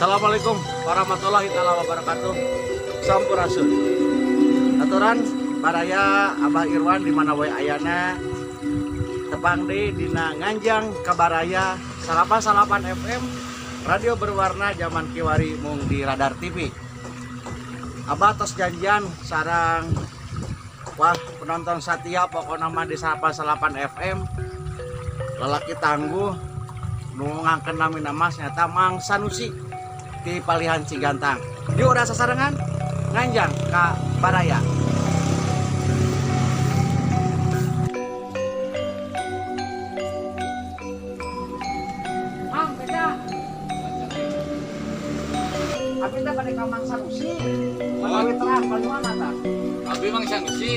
Assalamualaikum warahmatullahi taala wabarakatuh. Sampurasun. Aturan baraya Abah Irwan di mana wae ayana tepang deui dina Nganjang Kabaraya 88 FM, radio berwarna zaman kiwari mung di Radar TV. Abah tos janjian sareng, wah, penonton setia pokokna mah di 88 FM, lalaki tangguh nu ngangkeun nami nama nyata Mang Sanusi di Palihan Cigantang. Yuk, udah sasarengan nganjang ka Baraya. Mang, beda. Abi teh bade ka Mang Sanusi. Manawi terang paling mana tah? Abi Mang Sanusi.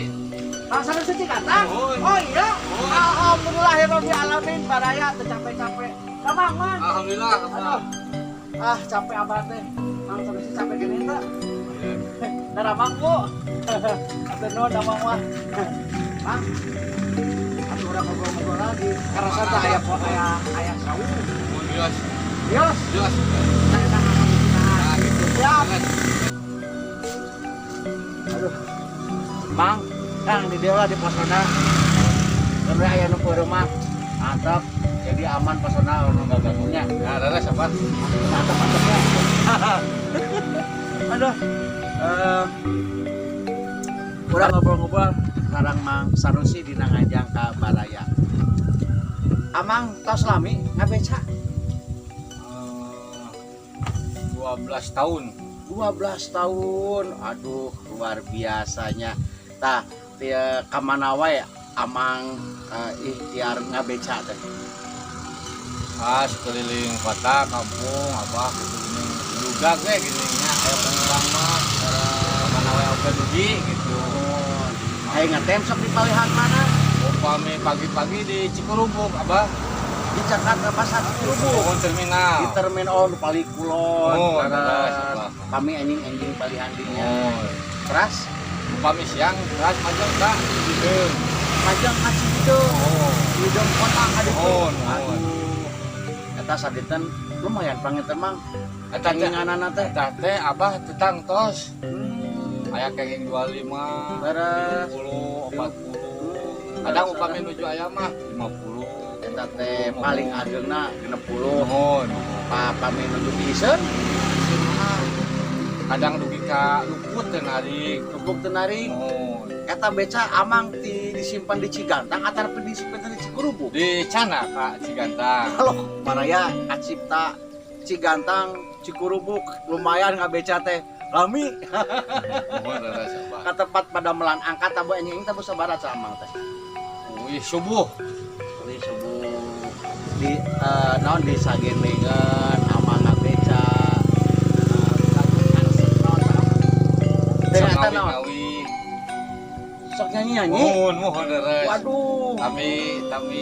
Mang Sanusi Cigantang? Oh. Oh iya. Oh. Alhamdulillahirabbil alamin, baraya teu capek-capek. Ka Mang, Mang. Alhamdulillah. Aduh. Ah, capek abah teh. Mang Sanusi capek gini teh. Darah Mang, Bu. Atuh nuhun Mang mah. Mang. Atuh urang ngobrol-ngobrol lagi. Karasa teh aya po aya aya sawu. Mun bios. Bios. Bios. Saya tangan. Nah, gitu. Siap. Aduh. Mang, Kang di dieu lah di posona. Karena aya nu rumah. Mantap. Jadi aman posona nu gaganggunya. Nah, leres apa? Mantap mantapnya. Aduh. Urang ngobrol-ngobrol sareng Mang Sanusi di Nganjang ka Baraya. Amang tos lami ngabeca? 12 tahun. 12 tahun. Aduh, luar biasanya. Tah, tia kamana wae Amang ikhtiar ngabeca teh? Ah, sekeliling kota, kampung, apa gitu gini. Juga ge gini nya aya pengurang mah mana wae oge dugi gitu. Ayo ngetem sok di palihan mana? Upami pagi-pagi di Cikurubuk, Abah. Di Jakarta Pasar Cikurubuk. Oh, terminal. Di terminal, oh, paling kulon. Oh, leres. leres, Abah. Kami enjing-enjing palihan dinya. Oh. Teras Upami siang, teras majeng ka Cihideung. Majeng ka Cihideung. Oh. Cihideung kota ka ditu. Oh, nuhun. Aduh. Eta sadinten lumayan panginten Mang. Eta teh Kenginganana teh. Eta teh Abah tetang tos. Aya kenging 25, Leres. 30, 40. Kadang upami nuju aya mah 50. Eta teh paling ageungna 60. Nuhun. Pa pami nuju piseun, Kadang dugi ka luput teu narik. Luput teu narik. Nuhun. Eta beca Amang ti disimpan di Cigantang atau disimpan di Cikurubuk? Di Cana ka Cigantang. Halo, baraya kacipta Cigantang, Cikurubuk lumayan ngabeca teh. Lami. Nuhun leres Abah. Ka tempat padamelan angkat tabu enjing tabu sabaraha ca Amang teh? Wih, subuh. Wih, subuh di naon di sagendengan Amang ngabeca. Dengan eta naon? Ngawi. Sok nyanyi-nyanyi. Muhun, muhun leres. Waduh. Tapi tapi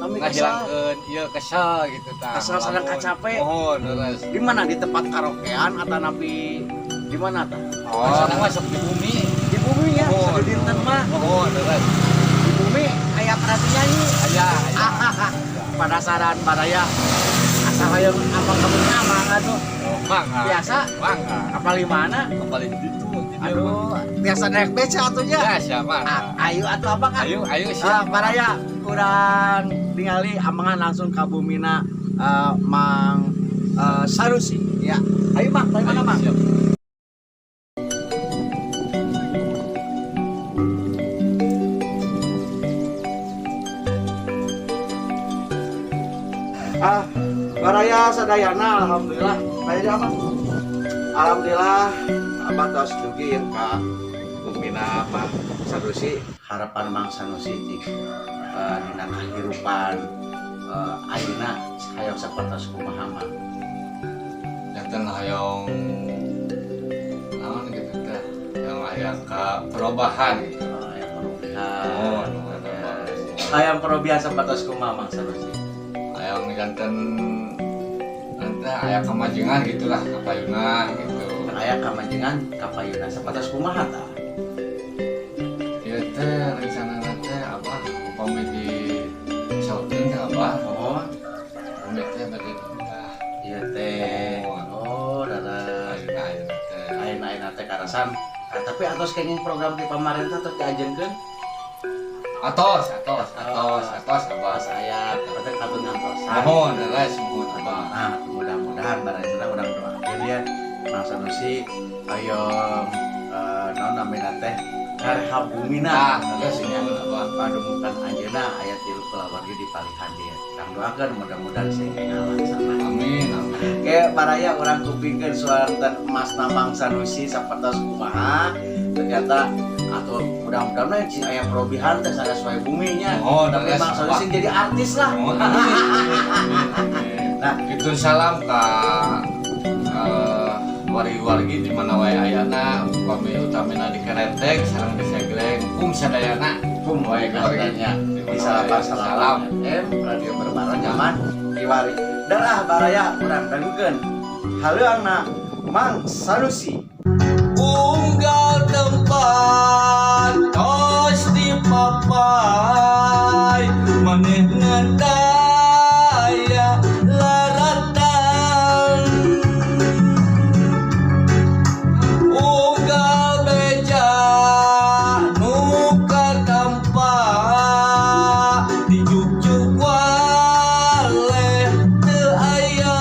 Tapi ngahilangkeun ieu kesel gitu tah. Kesel sareng Lamun. kacape. Muhun leres. Di mana, di tempat karaokean atau napi di mana tah? Oh, nama sok di bumi. Di bumi ya, Muhun. sadinten mah Muhun leres. di bumi aya perhati nyanyi. Aya, aya. Ah, penasaran baraya. Asal hayang apa kamunya amang atuh. Oh, mangga. Biasa Mangga. kapal di mana? Kapal di ditu. Aduh, biasa naik beca atuh nya. Ya, siapa? Ah, ayo atuh abang ah. Ayo, ayo Ah, siap. baraya kurang ningali amangan langsung ka bumina Mang Sanusi ya. Ayo Mang, balik mana Mang? Siap. Ah, baraya sadayana alhamdulillah. Baraya apa? Alhamdulillah abah tos dugi ya ka bumina Mang Sanusi. Harapan Mang Sanusi di dina kahirupan ayeuna hayang sapertos kumaha Mang? Janten hayang naon gitu teh. Yang hayang ka perubahan gitu. Oh, hayang perubahan. Oh, Hayang perubahan sapertos kumaha Mang Sanusi? Hayang janten nanti aya kemajengan gitulah kapayuna gitu. Aya kamajengan kapayuna sapertos kumaha tah? Ieu teh rencana teh apa upami di sautkeun ka abah. Oh, Upami teh bade pindah. ieu teh. Oh, Kaleresan. Nah, tapi atos kenging program di pamarentah tos diajenkeun? Atos, atos, atos, atos, Abah. Saya berarti kantun ngantosan. Mohon, leres, mohon, Abah. Nah, mudah-mudahan barang itu urang doakeun ya Mang Sanusi ayo naon namina teh ngarehab bumina. Ah, leres, mohon, Abah. Padumukan anjeunna aya tilu kulawargi di palihan dieu. Kang doakeun mudah-mudahan sing ngalaksana. Amin, amin. Kayak baraya urang kupingkeun suara emasna Mang Sanusi sapertos kumaha ternyata atau mudah-mudahan sing aya perobihan teh sanes wae buminya. Mohon, tapi leres, Mang Sanusi Abah. Jadi artis lah. Mohon, amin, amin, amin. Nah. Itu salam ka wargi-wargi di mana wae ayana, upami utamina di Kerentek sareng di Segleng, kum sadayana. Kum wae warganya di salapan Salam. Salapan FM Radio Berbareng nyaman kiwari darah baraya urang dangukeun haleuangna Mang Sanusi. Unggal tempat tos dipapai manehna daya laratan, unggal beja nu katampa dijugjug waleh teu aya,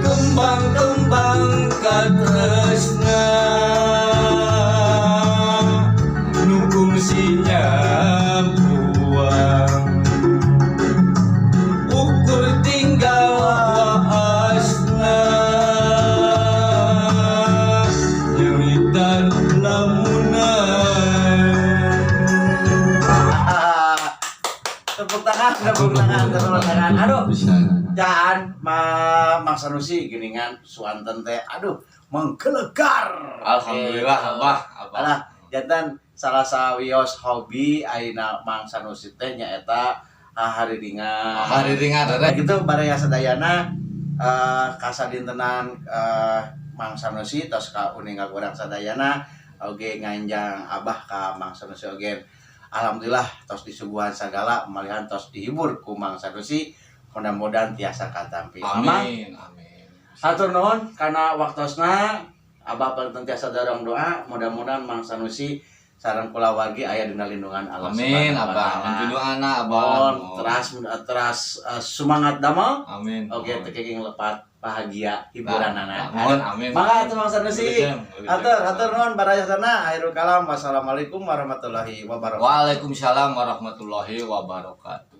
kembang-kembang katresna nu kungsi nyampuang ukur tinggal waasna nyeritan lamunan. Tepuk tangan, tepuk tangan, tepuk tangan. Aduh, bisa. Jangan Mang Sanusi geningan suanten teh aduh menggelegar. Alhamdulillah. Gitu. Abah, Abah. Alah, jantan salah sawios hobi ayeuna Mang Sanusi teh nyaeta hariringan. Hariringan. Nah, gitu baraya sadayana kasadintenan Mang Sanusi tos ka uninga urang sadayana oge nganjang Abah ka Mang Sanusi oge alhamdulillah tos disuguhan sagala malihan tos dihibur ku Mang Sanusi, mudah-mudahan tiasa katampi. Amang. Amin, amin. Hatur nuhun kana waktosna. Abah panten tiasa dorong doa mudah-mudahan Mang Sanusi sareng kulawargi aya dina lindungan Allah Amin. Subhanahu wa Abah. Ta'ala. Amin doana, Abah. Mohon teras teras semangat damel. Amin. Oke, teu kenging lepat bahagia hiburan anak. Mohon, amin. Mangga atuh, Mang Sanusi. Wilujeng, wilujeng. Hatur, hatur nuhun baraya sana. Akhirul kalam, wassalamualaikum warahmatullahi wabarakatuh. Waalaikumsalam warahmatullahi wabarakatuh.